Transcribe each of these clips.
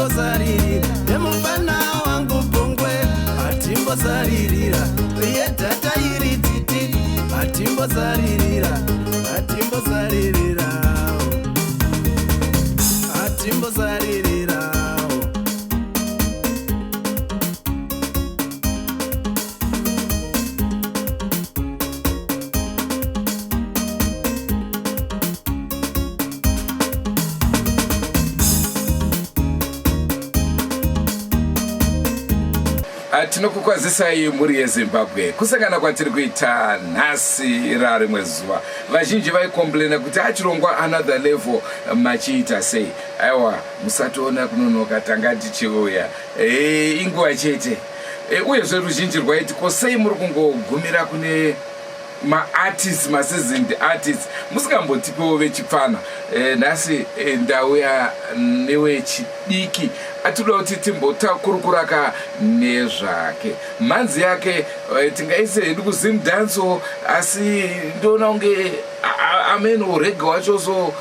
Hatimbosaririra nemufana wangu Pongwe, hatimbosaririra yedhata iri titi, hatimbosaririra, hatimbosaririra, hatimbosaririra. Tinokukwazisai mhuri yeZimbabwe. Kusangana kwatiri kuita nhasi rarimwe zuva, vazhinji vaikomplaina kuti achirongwa Another Level machiita sei? Aiwa, musatoona kunonoka, tanga tichiuya. E, inguva chete. E, uyezve ruzhinji rwaiti ko sei muri kungogumira kune maartists, maseasoned artists, musingambotipewo vechipfana? E, nhasi e, ndauya newechidiki atinoda kuti timbotakurukuraka nezvake, mhanzi yake. E, tingaise hedu kuZim dancehall, asi ndoona kunge amen urege wacho. So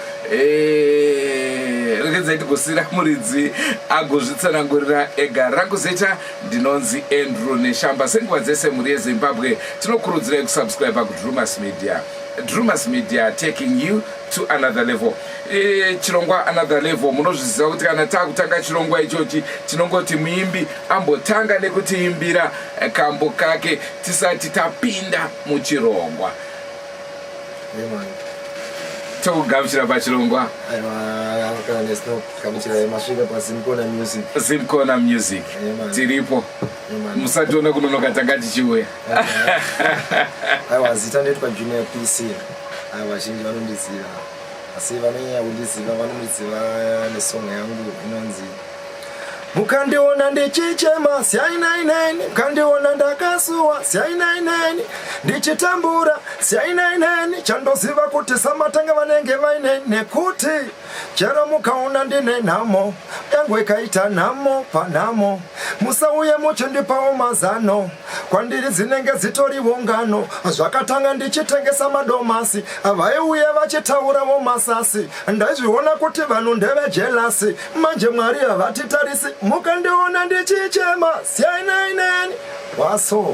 regedzai tigosira muridzi agozvitsanangurira ega. Rangu zita ndinonzi Andrew Neshamba. Senguva dzese, mhuri yeZimbabwe, tinokurudzirai kusubscribe kuDrumas Media. Drumas Media, taking you to another level. E, chirongwa Another Level, munozviziva kuti kana taakutanga chirongwa ichochi tinongoti muimbi ambotanga nekutiimbira kambo kake tisati tapinda muchirongwa. Tokugamuchira pachirongwa. Masvika paZimkona Music. Zimkona Music, tiripo. Musationa kunonoka, tanga tichiuya. Aiwa, zita ndoitwa Junior PC. Aiwa, vazhinji vanondiziva, asi vanonyanya kundiziva, vanondiziva nesong yangu inonzi "Mukandiona ndichichema siyainaineni, mukandiona ndakasuwa siyainaineni, ndichitambura siyainaineni, chandoziva kuti samatanga vanenge vaine nekuti chero mukaona ndine nhamo yangu ikaita nhamo panhamo, musauye muchindipawo mazano kwandiri, dzinenge dzitoriwo ngano. Zvakatanga ndichitengesa madomasi, vaiuya vachitaurawo masasi, ndaizviona kuti vanhu ndevejealous. Manje Mwari havatitarisi. Mukandiona ndichichema siyainaineni waso."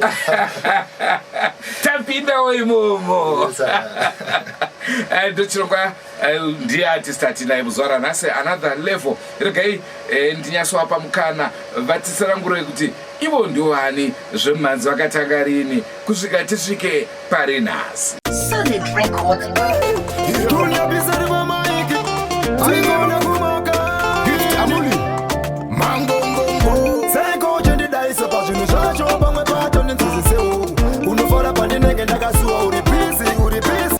Tapindawo imomo. Ndochirongwa. Ndiye artist atinaye muzuva ranhasi, Another Level. Regai ndinyatsovapa mukana vatitsanangurire kuti ivo ndiwani, zvemhanzi vakatanga rini, kusvika tisvike pari nhasi. Solid Records. Dunia bizari mamaiki Aigona kumaka Gift Amuli Mangongongo. Seiko uchindidaisa pazvinhu zvacho? Pamwe pacho ndinzwisiseu, unofara pandinenge ndakasuwa. Uri busy, uri busy.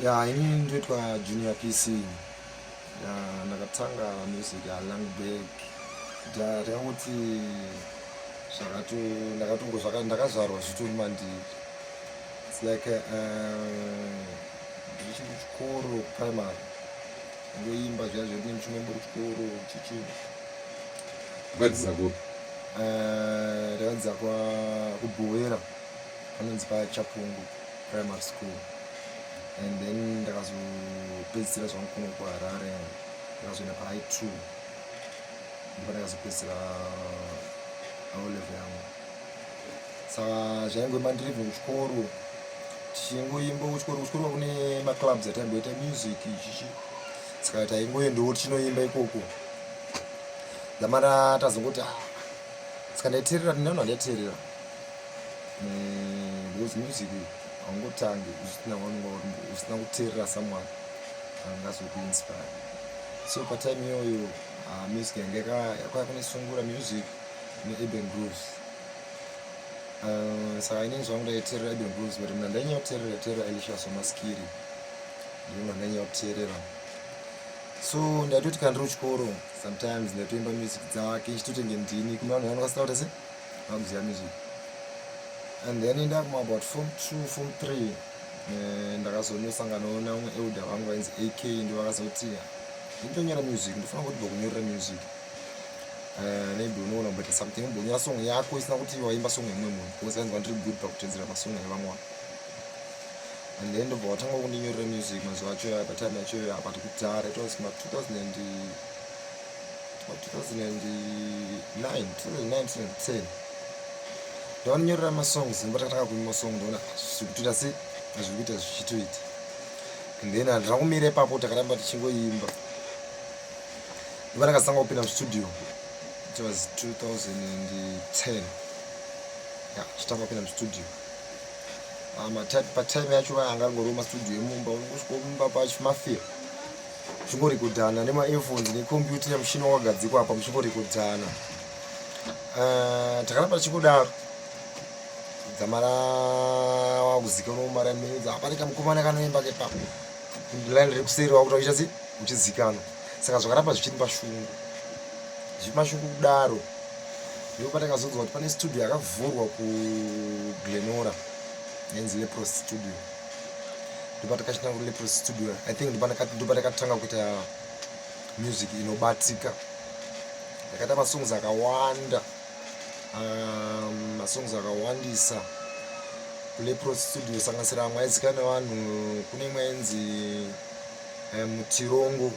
Ya, inini ndoitwa Junior PC. Ya, ndakatanga music ya long back. Ndakangoti zvakato ndakatongo zvaka ndakazvarwa zvitori mandiri. It's like ndichiri kuchikoro primary, ngoimba zviya zvedu nemuchinoimba kuchikoro chichi. Vadzidza kupi? Ndakadzidza kuBuhera, panonzi paChapungu Primary School, and then ndakazopedzisira zvangu kuno kuHarare. Ndakazoenda pahigh two, ndipo ndakazopedzisira O level yangu. Saka zvaingoma ndiri kuchikoro, tichingoimba kuchikoro. Kuchikoro kune maclubs ataimboita music ichichi, saka taingoendawo tichinoimba ikoko. Dzamara tazongoti, ah, saka ndaiteerera, ndinaona ndaiteerera, because music haungotangi usina kuteerera someone angazokuinspire. So patime iyoyo music yange yakauya kune sungura music neurban grooves. Saka inini zvangu ndaiteerera urban grooves, but muna ndainyanya kuteerera teerera Elisha Somaskiri, ndinonga ndainyanya kuteerera. So ndaitoti kana ndiri kuchikoro, sometimes ndaitoimba music dzake nchitotenge ndini kune vanhu vanokasira kuita se vakuziva music. And then ndakuma about form two, form three, ndakazonosanganawo naumwe elder vangu vainzi AK. Ndo vakazoti nditonyora music, ndofanira kuti mbokunyorera music. Maybe unoona kumboita something, umbonyora song yako isina kuti waimba song yemumwe munhu, because vainzwa ndiri good pakutedzera masong evamwe vanhu. And then ndobva watanga kundinyorera music mazuva acho, patime yacho apa tikudhara. It was ma 2009 2009 2010 ndavanonyorera masongs ndopatanga kuimba masong, ndaona zviri kutoita se zviri kuita zvichitoita. And then handina kumira ipapo, takaramba tichingoimba. Ndobva ndakazotanga kupinda mustudio. It was 2010, ya, chitanga kupinda mustudio. Patime yacho anga angoriwo mastudio emumba, unongosvika mumba pachimafia, muchingorekodhana nemaearphones necomputer, muchina wakagadzikwa apa, muchingorekodhana. Takaramba tichikudaro dzamara wakuzikanwa mumaraimedza, hapane kamukomana kanoimba kepapo line rekuseri, wakuta uchiita sei, uchizikanwa. Saka zvakaramba zvichiri pashungu, zvichiri mashungu kudaro. Ndipo patakazonzwa kuti pane studio yakavhurwa kuGlen Norah yainzi Lepros Studio. Ndopatakachitanga kuLepros Studio, I think ndopatakatanga kuita music inobatika. Ndakaita masongs akawanda, masongs akawandisa kuLepros Studio, sanganisira amwe aizikanwa nevanhu. Kune imwe yainzi Mutirongo,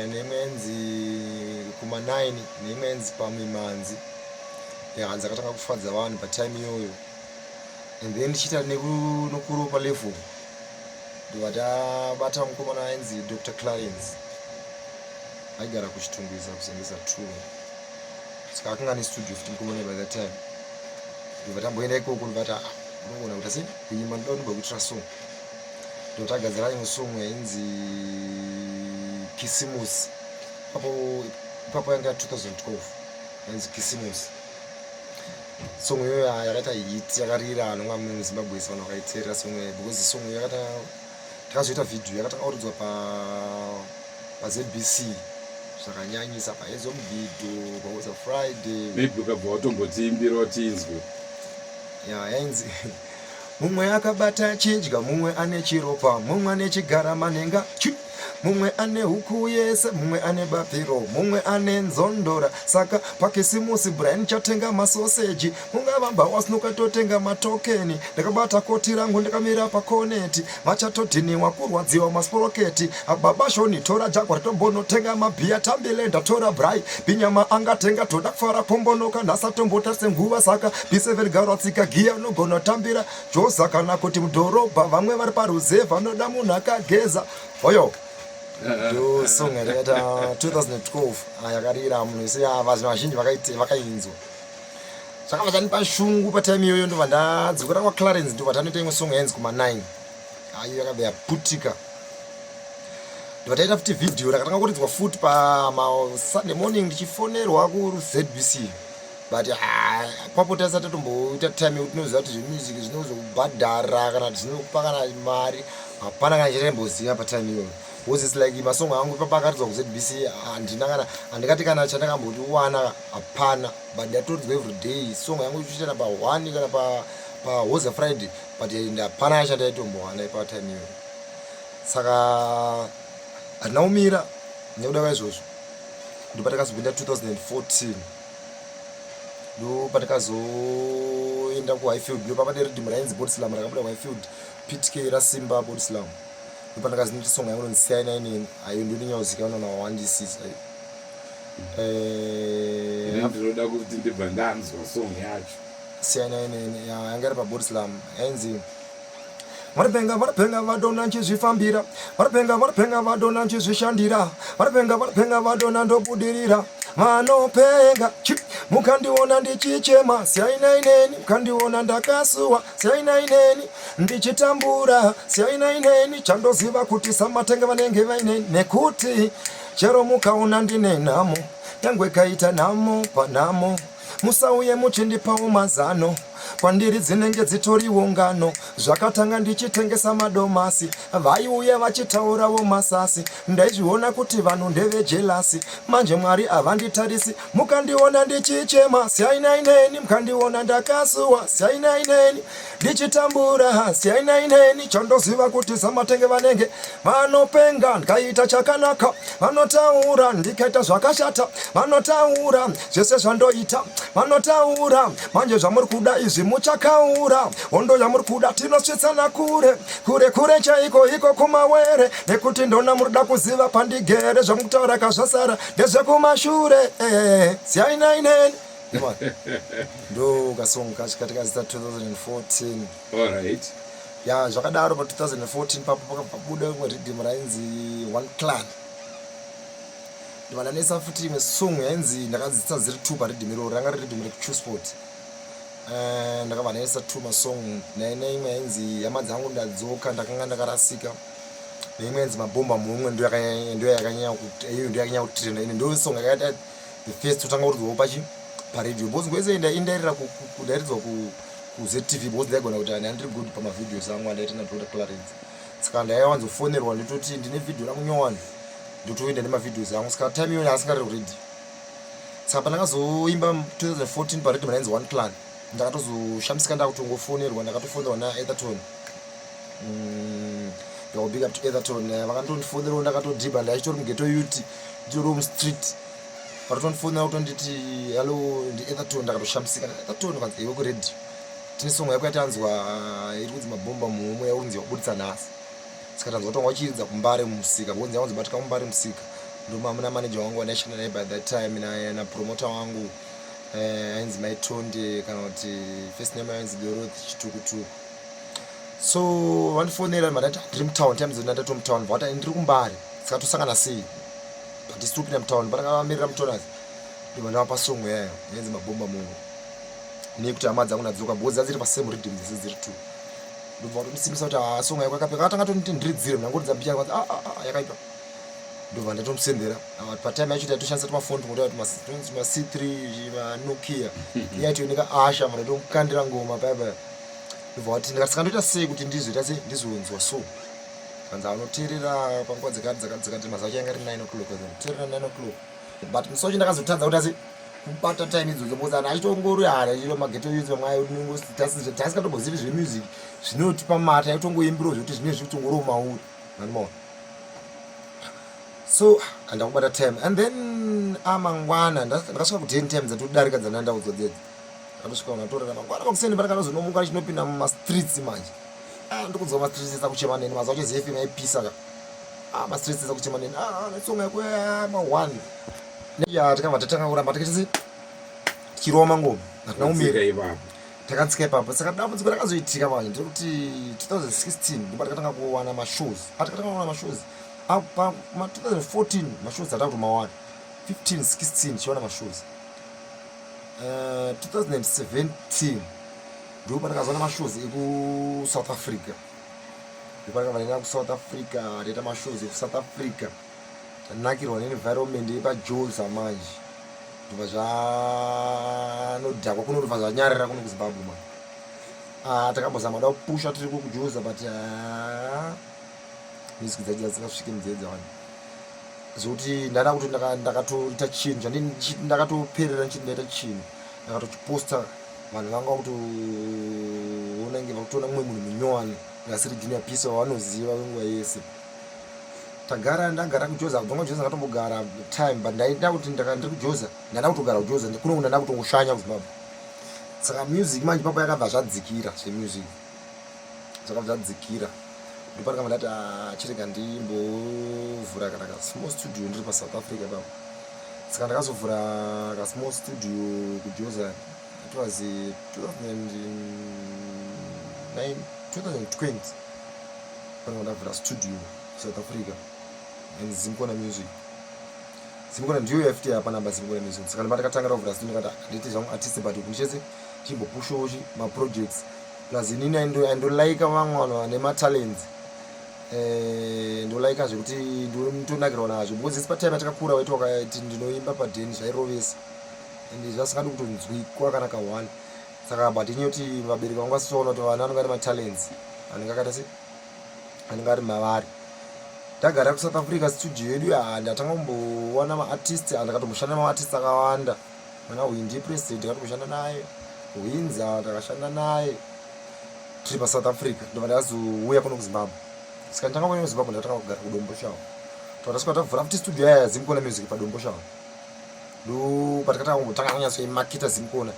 neimwe yainzi Kuma9, neimwe yainzi Pamimanzi. Ya, dzakatanga kufadza vanhu patime iyoyo. And then ndichiita nokuropa level, ndobva tabata mukomana ainzi Dr Clarence, aigara kuChitungwiza, kuZengeza 2. Saka akanga ane studio futi mukomana by that time. Ndobva tamboenda ikoko, ndobva ta, "Ah, unogona kuita sei kuimba, ndoda ndobva kuitira song." Ndobva tagadzira imwe song yainzi Kisimusi. Ipapo ipapo yanga 2012, yainzi Kisimusi. Song iyoyo yakaita hit, yakarira anonga muZimbabwe wese, vanhu vakaiteerera song iyoyo, because song iyo yakata takazoita video, yakatanga kuridzwa paZBC zvakanyanyisa, paEzo Mubhidho, paWoza Friday. Maybe ukabva watombotiimbirawo tinzwe. Ya, yainzi, mumwe akabata chidya, mumwe ane chiropa, mumwe ane chigara manhenga chi, mumwe ane huku yese, mumwe ane bapiro, mumwe ane nzondora. Saka paKisimusi Brian chatenga masoseji, mungavamba wasnuka, totenga matokeni. Ndakabata koti rangu, ndakamira pakoneti, vachatodhiniwa kurwadziwa masporoketi. Baba Shoni tora Jaguar, tombonotenga mabhiya, tambile ndatora brai binyama angatenga, toda kufara pombonoka nhasa, tombotarisa nguva. Saka B7 garatsika giya, unogona tambira Joza kana kuti mudhorobha, vamwe vari paruzevha vanoda munhu akageza hoyo. Ndo song yatakaita 2012. Ah, yakarira munhu wese, vanhu vazhinji vakainzwa. Zvakabva zvanipa shungu patime iyoyo. Ndobva ndadzokera kwaClarence, ndobva tanoita imwe song yainzi Kuma9. Ayo yakabva yaputika. Ndobva taita futi vhidhiyo, rakatanga kuridzwa futi pamaSunday morning, ndichifonerwa kuZBC. But ah, papo tasati tatomboita time yekuti tinoziva kuti zvemusic zvinozobhadhara kana kuti zvinokupa kana mari, hapana kana chataimboziva patime iyoyo, because it's like masong angu ipapa akaridzwa kuZBC, handina kana handingati kana chandakamboti wana, hapana. But ndatoridzwa everyday song yangu ichiita pa1 kana paHoza Friday, but hapana chandaitombowana ipatime iyoyo. Saka handina kumira nekuda kwaizvozvo. Ndopatakazopinda 2014, ndo patakazoenda kuHighfield. Ndo papane riddim rainzi Body Slam, rakabuda kuHighfield, PTK raSimba Body Slam. Ndo pandakazinoita song yangu inonzi Siyana Ineni. Ayo ndo inonyauzikanwa nawandisisa. Ini ndinoda kuti ndibva ndanzwa song yacho. Siyana Ineni yanga iri paBody Slam, yainzi, Varipenga, varipenga vadona nchizvifambira, varipenga, varipenga vadona nchizvishandira, varipenga, varipenga vadona ndobudirira, vanopenga. Mukandiona ndichichema, siyainai neni. Mukandiona ndakasuwa, siyainai neni. Ndichitambura, siyainai neni. Chandoziva kuti samatenga vanenge vaineni, nekuti chero mukaona ndine nhamo, nyangwe kaita nhamo panhamo, musauye muchindipawo mazano kwandiri, dzinenge dzitoriwo ngano. Zvakatanga ndichitengesa madomasi, vaiuya vachitaurawo masasi, ndaizviona kuti vanhu ndevejealous. Manje Mwari havanditarisi. Mukandiona ndichichema, siyainai neni. Mukandiona ndakasuwa, siyainai neni. Ndichitambura, siyainai neni. Chandoziva kuti samatenge vanenge vanopenga. Ndikaita chakanaka vanotaura, ndikaita zvakashata vanotaura, zvese zvandoita vanotaura. Manje zvamuri kuda izvi. Izvi muchakaura, hondo yamuri kuda tinosvitsana kure kure kure chaiko iko kumawere, nekuti ndona muri kuda kuziva pandigere, zvamukutaura ka zvasara ndezvekumashure. Eh, siyai naineni ndo kasong kacho katikazita 2014. Alright. Ya, zvakadaro pa 2014 papo pakabuda rimwe riddim rainzi One Clan. Ndibva ndanetsa futi imwe song yainzi ndakadzitsa dziri two pariddim iroro, ranga riri riddim rekuchusport. Ndakabva ndaisa two masong, neimwe yainzi hama dzangu ndadzoka ndakanga ndakarasika, neimwe yainzi mabhomba mumwe, ndiyo yakanyanya kutrenda. Ine ndiyo song yakaita the first kutanga kuridzwawo pachi paradio, because nguva yese indairira kudairidzwa kuZTV, because ndaigona kuti handiri good pamavideos angu andaita naDr Clarence. Saka ndaiwanzofonerwa ndototi ndine video rangu nyowani, ndotoenda nemavideos angu. Saka time iyoyo asingariri kuredio. Saka pandakazoimba 2014 paredio rainzi One Clan, ndakatozoshamisika ndakutongofonerwa, ndakatofonerwa naEtherton. Big up to Etherton. Vakanditondifonerawo ndakatodhibha, ndaichitori mugeto youth, nditoriwo mustreet. Vakatondifonera kutonditi hello, ndi Etherton. Ndakatoshamisika, Etherton kanzi iwe kuredio tine song yako yatanzwa iri kunzi mabhomba muhomwe yauri kunzi wabuditsa nhasi. Saka tanzwa kuti wanga uchiridza kuMbare musika, because yawanzobatika kuMbare musika. Ndomamuna manager wangu wandaishanda naye by that time, napromoter wangu ainzi Maitonde, kana kuti first name ainzi Dorothy Chitukutuku. So vandifonera mandati ndiri mutown, time dzona ndato mutown, vati ndiri kuMbare, saka tosangana sei? But tisi topinda mutown, pandakavamirira mutown ndobva ndavapa song yayo yainzi mabhomba muhomwe, nekuti hama dzangu ndadzoka, because dzadziri pasame rhythm dzese dziri two. Ndobva vatondisimbisa kuti haa, song yako yakapeka. Akatanga tonditi ndiridzire, ndangoridza mbichana, kwanzi ah, ah, ah, yakaipa. Ndobva ndatomusendera. Patime yacho taitoshandisa tumafoni tungotaura tuma C3 maNokia, iyaitooneka asha, mandatomukandira ngoma paya paya. Ndobva vati ndikati saka ndoita sei kuti ndizoita sei ndizonzwa so? Kanzi anoteerera panguva dzakati dzakati dzakati, mazuva acho yanga iri 9 o'clock, teerera 9 o'clock. But musi wacho ndakazotadza kuti asi kubata time idzodzo, because anhu achitongori hara chiro mageto youth vamwe tasingatombozivi zvemusic zvinotipa mari, taitongoimbirawo zvekuti zvinenge zvikutongoriwo mauri manimaona. So handakubata time, and then amangwana ndakasvika ku10 time dzatodarika dzandandaudzwa dzedzi, ndakatosvika ndatorera mangwana makuseni. Pandakatozonomuka ndichinopinda mumastreets manje, ndikunzwa mastreets esa kuchema neni. Mazuva acho ZFM yaipisa ka. Mastreets esa kuchema neni, netsonga yako ma1 ya. Takabva tatanga kuramba tikaita tichirova mangoma, hatina kumira, takatsika ipapo. Saka dambudziko rakazoitika manje ndekuti 2016 ndopa takatanga kuwana mashows, atakatanga kuwana mashows pa 2014, mashows ataka kutomawana 15 16 chiwana mashows. 2017 ndipo pandakazoona mashows ekuSouth Africa, ndipo pandakabva ndaenda kuSouth Africa, ndaita mashows ekuSouth Africa. Tanakirwa neenvironment yepaJoza manje, ndobva zvanodhakwa kuno, ndobva zvanyarira kuno kuZimbabwe manje. Takambozama kuda kupusha tiri kuJoza, but music dzacho dzasingasvike munzeve dzavanhu, zvekuti ndada kuti ndakatoita chinhu ndakatoperera ndichiti ndaita chinhu, ndakatochiposta, vanhu vanga vakutoona inge vakutoona mumwe munhu munyowani asiri Junior Peace wavanoziva wenguva yese. Tagara ndagara kuJoza, kubva kuJoza ndakatombogara time, but ndaida kuti ndiri kuJoza, ndada kutogara kuJoza kuno, ndada kutongoshanya kuZimbabwe. Saka music manje papo yakabva zvadzikira, zvemusic zvakabva zvadzikira. Ndopandakabva ndati chirega ndimbovhura kana kasmall studio ndiri paSouth Africa ipapo. Saka ndakazovhura kasmall studio kuJoza, it was 2009 2020 pandanga ndavhura studio South Africa and Zimkona Music. Zimkona ndiyo yafuti yapa namba Zimkona Music. Saka ndamba ndakatanga ndavhura studio, ndikati handiti zvangu artist, but kundichese chimbopushawo chi maprojects, plus inini aindolaika vamwe vanhu vane matalents. Ndolaika zvekuti ndonakirwa nazvo, because isi patime yatakakura waiti wakati ndinoimba padheni zvairovesa and zvasingadi kutonzwikwa kana ka1. Saka but inyoti vabereki vangu vasisoona kuti vana vanenge vane matalents anenge akaita se anenge ari mavari. Ndagara kuSouth Africa, studio yedu ndatanga kumbowana maartist, ndakatomboshanda nemaartist akawanda, mana Windi President ndakatomboshanda naye, Winza ndakashanda naye tiri paSouth Africa. Ndobva ndazouya kuno kuZimbabwe. Saka nditanga kuuya kuZimbabwe, ndakatanga kugara kuDomboshawa. Tobva tasvika tavhura futi studio yaya Zimkona Music paDomboshawa, ndo patakatanga kumbotanga kunyatsoimaketa Zimkona.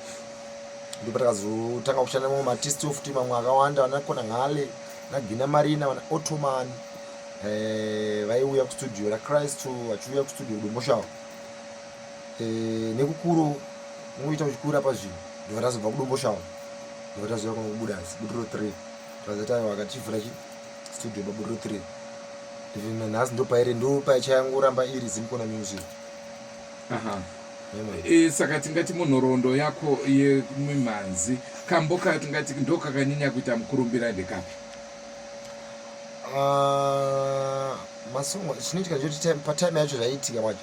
Ndopatakazotanga kushanda mamwe maartist futi mamwe akawanda, vana Kona Ngale, naGina Marina, vana Ottoman, vaiuya kustudio raChrist, vachiuya kustudio kuDomboshawa. Nekukuru unoita uchikura pazvinhu, ndobva tazobva kuDomboshawa, ndobva tazouya kuno kuBudazi, Budiriro 3. Tazoti aiwa akachivhura chi studio paBudiriro 3. Even nanhasi ndopairi, ndopaichayangoramba iri Zimkona Music. Aha. Saka tingati munhoroondo yako yemimhanzi kambo katingati ndo kakanyanya kuita mukurumbira ndekapi? Masongo chinoitika ndechekuti patime yacho zvaiitika manje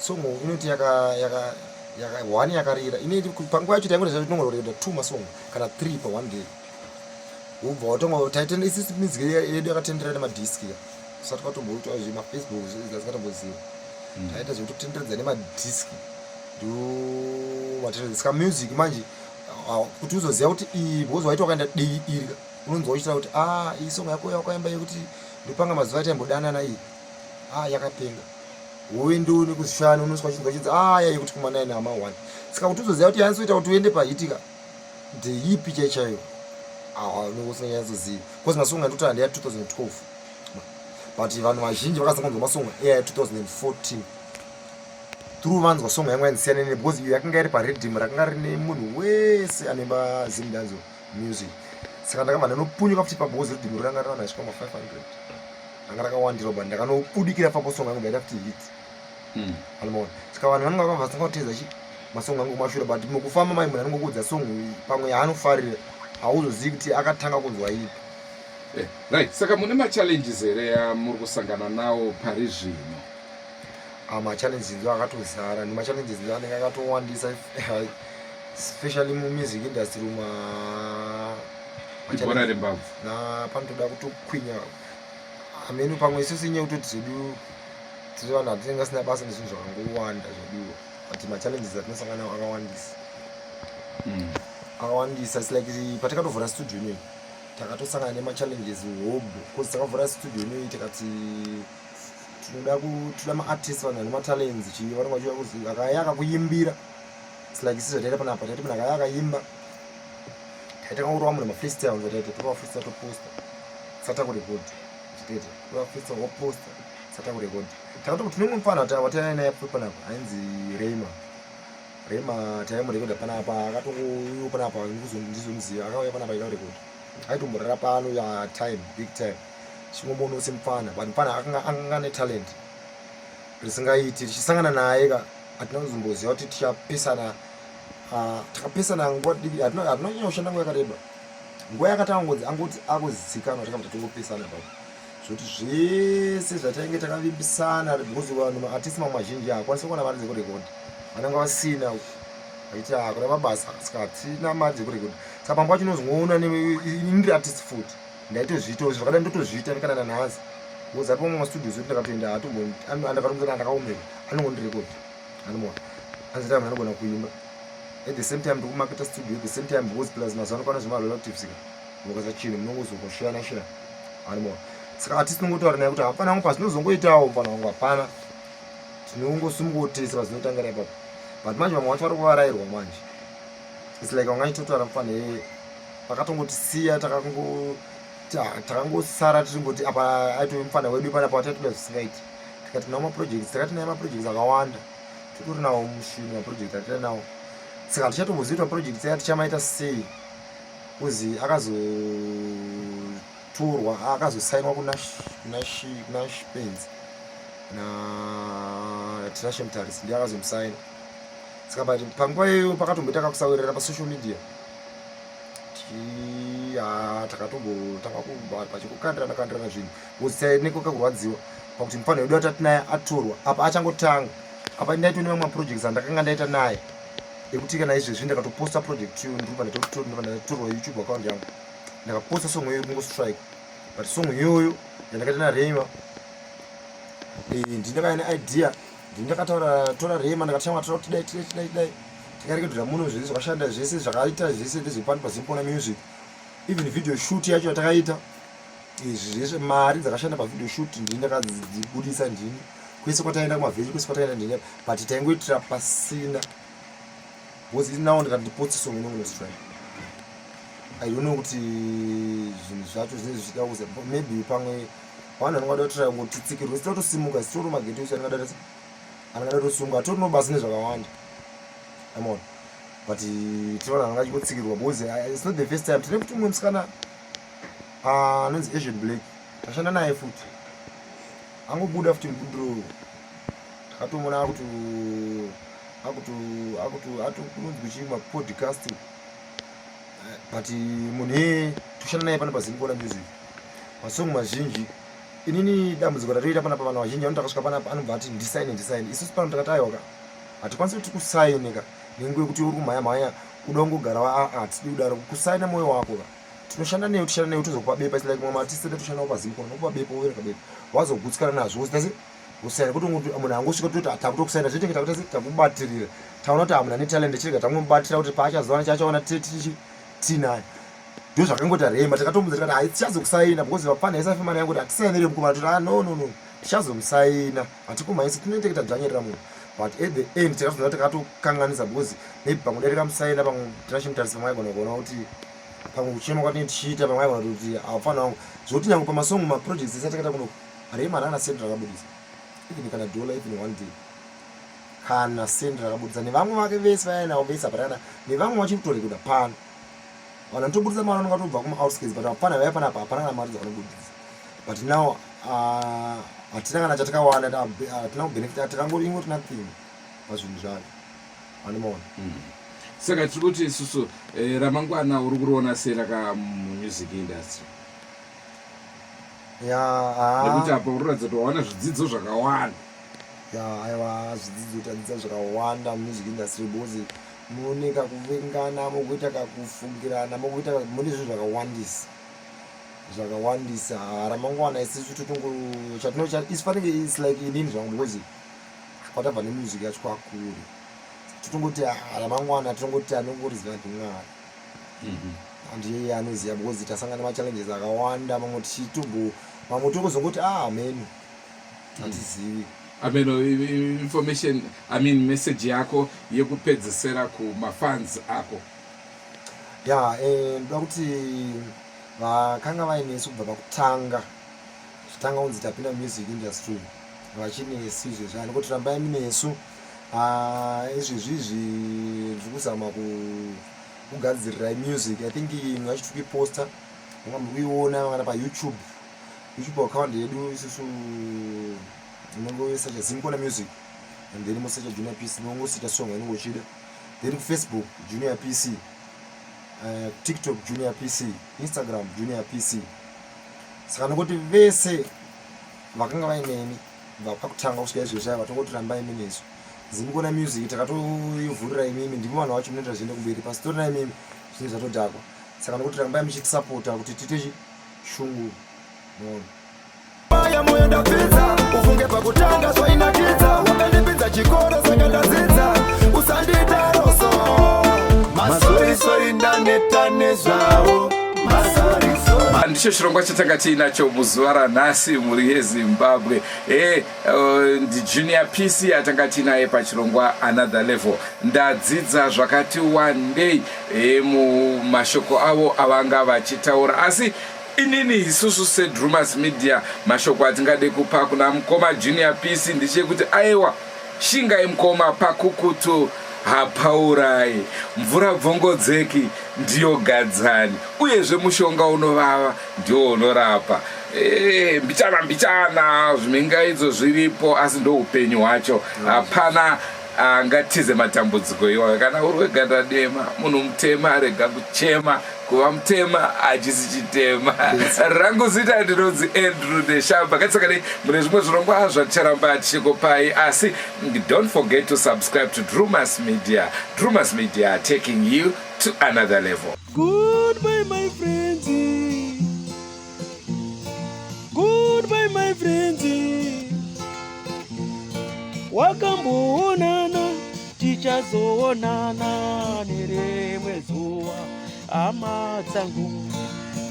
songo inoti yaka yaka yaka one yakarira inoiti panguva yacho taingoita tinongoreketa 2 masongo kana 3 pa one day, wobva watonga taitenda isisi music yedu yakatendera nemadiski ka, usati kwatomboitwa zvemafacebook asingatomboziva. Taita zvekutotenderedza nemadiski, ndo saka music manje kuti uzoziva kuti iyi, because waiti wakaenda dii iri ka, unonzwa uchitaura kuti a iyi song yako yawakaimba yekuti ndopanga mazuva ataimbodanana iyi, a yakapenga, woendewo nekuzvishanu unosvika uchinzwa chinzi a ya yekuti kuma 9 ama 1. Saka kuti uzoziva kuti yanyatsoita kuti uende pahitika ndeipi chai chaiyo, unenge usinganyatsozivi, because masong andikutaura ndeya 2012, but vanhu vazhinji vakazanga kunzwa masong eya 2014 through vanzwa song yangu yainzi nene, because iyo yakanga iri pariddim rakanga rine munhu wese anoimba Zimdancehall music. Saka ndakabva ndanopunyuka futi pa, because riddim ranga rina vanhu vaisvika ma500, ranga rakawandira, but ndakanobudikira papo song yangu ndaita futi hit. Anomaona, saka vanhu vanenge vakabva vasanga kuteedza chi masong angu kumashure, but mukufamba mai munhu anongokuudza song pamwe yaanofarira, hauzozivi kuti akatanga kunzwa ipi. Right, saka mune machallenges here amuri kusangana nawo pari zvino? Ah, machallenges ndo akatozara, nemachallenges ndo anenge akatowandisa, especially mumusic industry ma Ibhora rembabvu. Na panotoda kutokwinya hameno. Pamwe isusu inyaya kutoti zvedu tiri vanhu hatinenge asina basa nezvinhu zvakangowanda zveduwo, but machallenges atinosangana nawo akawandisa. Akawandisa. Its like patakatovhura studio inoyi takatosangana nemachallenges hobo, because takavhura studio inoyi tikati tinoda kutoda maartist, vanhu vane matalents, chii, vanenge vachiuya kuzi akaya akakuimbira. Its like isi zvataita panapa, taiti munhu akaya akaimba, taita kangorova munhu mafreestyle, zvataita torova freestyle, toposta, tisati takurekodha, chitete torova freestyle, woposta, tisati takurekodha. Takatoti tine mumwe mufana wataiva naye panapa ainzi Reima. Rema taimurekodha panapa, akatongouya panapa, ndizomuziva, akauya panapa aida kurekodha, aitomborara pano ya time big time, chingombono semufana, but mufana akanga ane talent risingaiti. Tichisangana naye ka, hatina kuzomboziva kuti tichapesana. Takapesana nguva diki, hatina kunyanya kushanda nguva yakareba. Nguva yakatanga ngodzi angoti akuzikanwa, takabva tatongopesana papo, zvoti zvese zvatainge takavimbisana, because vanhu maartist mamwe mazhinji haakwanisi kuwana mari dzekurekodha, vanenge vasina, vaiti hakuna mabasa, saka hatina mari dzekurekodha. Saka pamwe pacho unozongoona indiri artist futi, ndaitozviitawo zvakadai, ndotozviita kana nanhasi, because aripo mamwe mastudios ekuti ndakatoenda, ndakatomuzana, ndakaomerwa, anongondirekodha, anoona anzita munhu anogona kuimba. At the same time ndikumaketa studio at the same time, because plus mazuva ano kwana zvemarelatives ka, mukaisa chinhu munongozokosheyana sheyana, anoona. Saka artist tinongotaura naye kuti hapana wangu pazvinozongoitawo, mufana wangu, hapana, tinongosumungotesa pazvinotangira ipapo. But manje vamwe vacho vari kuvarairwa manje. Its like vanga chitotaura mufana vakatongotisiya, takangosara tiringoti apa aitove mufana wedu panapa wataitoda zvisingaiti. Tikati nawo maprojects, takati naye maprojects akawanda titori nawo mushini, maprojects atiri nawo. Saka hatichatombozivi kuti maprojects aya tichamaita sei, kuzi akazotorwa, akazosainwa kuna Shpens na Tinashe Mutarisi, ndiye akazomusaina. Saka but panguva iyoyo pakatomboita kakusawirirana pasocial media, takatombotanga pachikukandirana kandirana zvinhu, because taineko kakurwadziwa pakuti mufana wedu atati naye atorwa apa achangotanga. Apa ndaito nemamwe maprojects andakanga ndaita naye ekuti kana izvezvi ndakatoposta project iyo, ndobva ndatorwa YouTube account yangu, ndakaposta song iyoyo kungostrike. But song iyoyo yandakaita naRema, ndindakaya neidea, ndindakataura tora Rema, ndakati tora kuti dai tidai tidai tidai, tikarekedera muno zvese zvakashanda, zvese zvakaita, zvese ndezvepano paZimpona Music. Even video shoot yacho yatakaita, izvi zvese mari dzakashanda pavideo shoot ndini ndakadzibudisa, ndini kwese kwataenda kumavhesi, kwese kwataenda ndini, but taingoitira pasina, because now ndikati ndiposte song inongonostrike. I don't know kuti zvinhu zvacho zvinenge zvichida kuza, maybe pamwe vanhu vanongada kutira kungotitsikirwa sita kutosimuka sitori mageto isu anongada kutosimuka hatorino basa nezvakawanda, amona, but tiri vanhu vanonga chingotsikirwa because it's not the first time. Tine kuti mumwe musikana anonzi Asian Black, tashanda naye futi, angobuda futi mubudiro, takatomuona akuti akuti akuti atokunonzi kuchii, mapodcast, but munhu iyeye toshanda naye pana paZimkona Music, masong mazhinji. Inini dambudziko ratoita panapa, vanhu vazhinji vanoti akasvika panapa anobva ati ndisaine, ndisaine. Isusu pano takati aiwaka, hatikwanisi kuti kusaine ka nenguva yekuti uri kumhanya mhanya uda kungogara. Hatidi kudaro, kusaina mwoyo wako ka. Tinoshanda newe, toshanda newe, tozokupa bepa. It's like mamwe maartist edu toshanda paZimkona, nokupa bepa, wovereka bepa, wazogutsikana nazvo, wosita usaina. Kuti munhu angosvika toti takutokusaina, zvitenge takuita se takubatirira, taona kuti hamuna netalent, chirega tangomubatira kuti paachazowana chaachawana tinaye. Ndo zvakangoita Rema. Takatomudza tikati hai, tichazokusaina because vapfana isafemana yangu kuti hatisainire mukomana. Toti ah, no, no, no, tichazomusaina, hatikumhaisi, tinenge tadzvanyirira munhu. But at the end takatozoona takatokanganisa because maybe pamwe dai tikamusaina, pamwe tinachimutarisa, pamwe aigona kuona kuti pamwe kuchema kwatinenge tichiita, pamwe aigona kuti hapfana wangu. Zvokuti nyange pamasong, maprojects ese atakaita kuno, Rema haana cent rakabudisa, even kana dollar, even one day kana cent rakabudisa. Nevamwe vake vese vainavo vese hapana, nevamwe vachiri kutorekoda pano, vanhu vanotobudisa mari vanonga tobva kumaoutskirts, but vapfana vaya panapa hapana kana mari dzavanobudisa. But now hatina kana chatakawana, hatina kubenefita, takangori nothing pazvinhu zvacho, anomaona. Saka tiri kuti isusu ramangwana uri kuriona sei raka mumusic industry? Ya. Nekuti apa uri kuratidza kuti wawana zvidzidzo zvakawanda. Ya, aiwa, zvidzidzo tadzidza zvakawanda music industry because mune kakuvengana, mukuita kakufungirana, mukuita mune zvinhu zvakawandisa, zvakawandisa. Ramangwana isusu totongo chatino isu panenge it's like inini zvangu because kwatabva nemusic yacho kwakure, totongoti ramangwana tinongoti anongoriziva ndiMwari. Handiye anoziva because tasangana nemachallenges akawanda, mamwe tichitombo, mamwe tongozongoti ah, ameno, hatizivi. Ameno. Information, I mean message yako yekupedzesera kumafans ako. Ya, ndoda kuti vakanga vainesu kubva pakutanga, zvitanga kunzi tapinda music industry, vachinesu izvezvi, andikuti rambai munesu. Ah, izvezvi izvi ndiri kuzama kugadzirirai music. I think imwe yacho tiri kuiposta, manga muri kuiona kana paYouTube, YouTube account yedu isusu. Unongosearcha Zimkona Music and then mosearcha Junior PC, unongosearcha song yaunenge uchida. Then kuFacebook Junior PC, TikTok Junior PC, Instagram Junior PC. Saka nokuti vese vakanga vaineni kubva pakutanga kusvika izvezvi ava, tongoti rambai munesu. Zimkona Music takatoivhurira imimi, ndimi vanhu vacho munoita zviende kumberi. Pasitorina imimi zvinhu zvatodhakwa. Saka nokuti rambai muchitisapota kuti tiite shungu noona. Maya moyo ndapfidza, ufunge pakutanga zvainakidza, wakandipinza chikoro saka ndadzidza, usanditaroso. Masorisori, ndaneta nezvavo masorisori. Ndicho chirongwa chatanga tiinacho muzuva ranhasi, mhuri yeZimbabwe. NdiJunior PC atanga tiinaye pachirongwa Another Level. Ndadzidza zvakati wandei mumashoko avo avanga vachitaura, asi inini, isusu seDrumas Media, mashoko atingade kupa kuna mukoma Junior PC ndechekuti aiwa, shingai mukoma, pakukutu hapaurai mvura, bvongodzeki ndiyo gadzani, uyezve mushonga unovava ndiwo unorapa. Mbichana mbichana zvimingaidzo zviripo, asi ndo upenyu hwacho, hapana angatize matambudziko iwayo. Kana uri weganda dema, munhu mutema, arega kuchema, kuva mutema hachisi chitema. Rangu zita ndinonzi Andrew Neshamba. Ngatisakadei mune zvimwe zvirongwa zvaticharamba tichikupai, asi don't forget to subscribe to Drumas Media. Drumas Media, taking you to another level. Goodbye, my friends. Goodbye, my friends. Wakamboonana, tichazoonana nerimwe zuva, hama dzangu.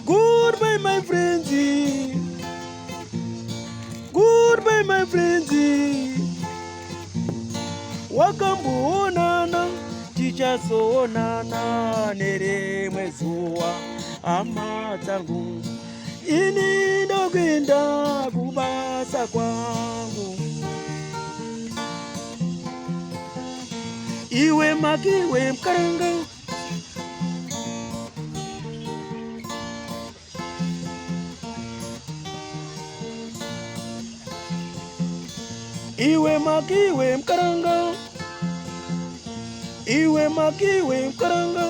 Goodbye, my friends. Goodbye, my friends. Wakamboonana, tichazoonana nerimwe zuva. Hama dzangu, ini ndokuenda kubasa kwangu. Iwe makiwe mkaranga. Iwe makiwe mkaranga. Iwe makiwe mkaranga.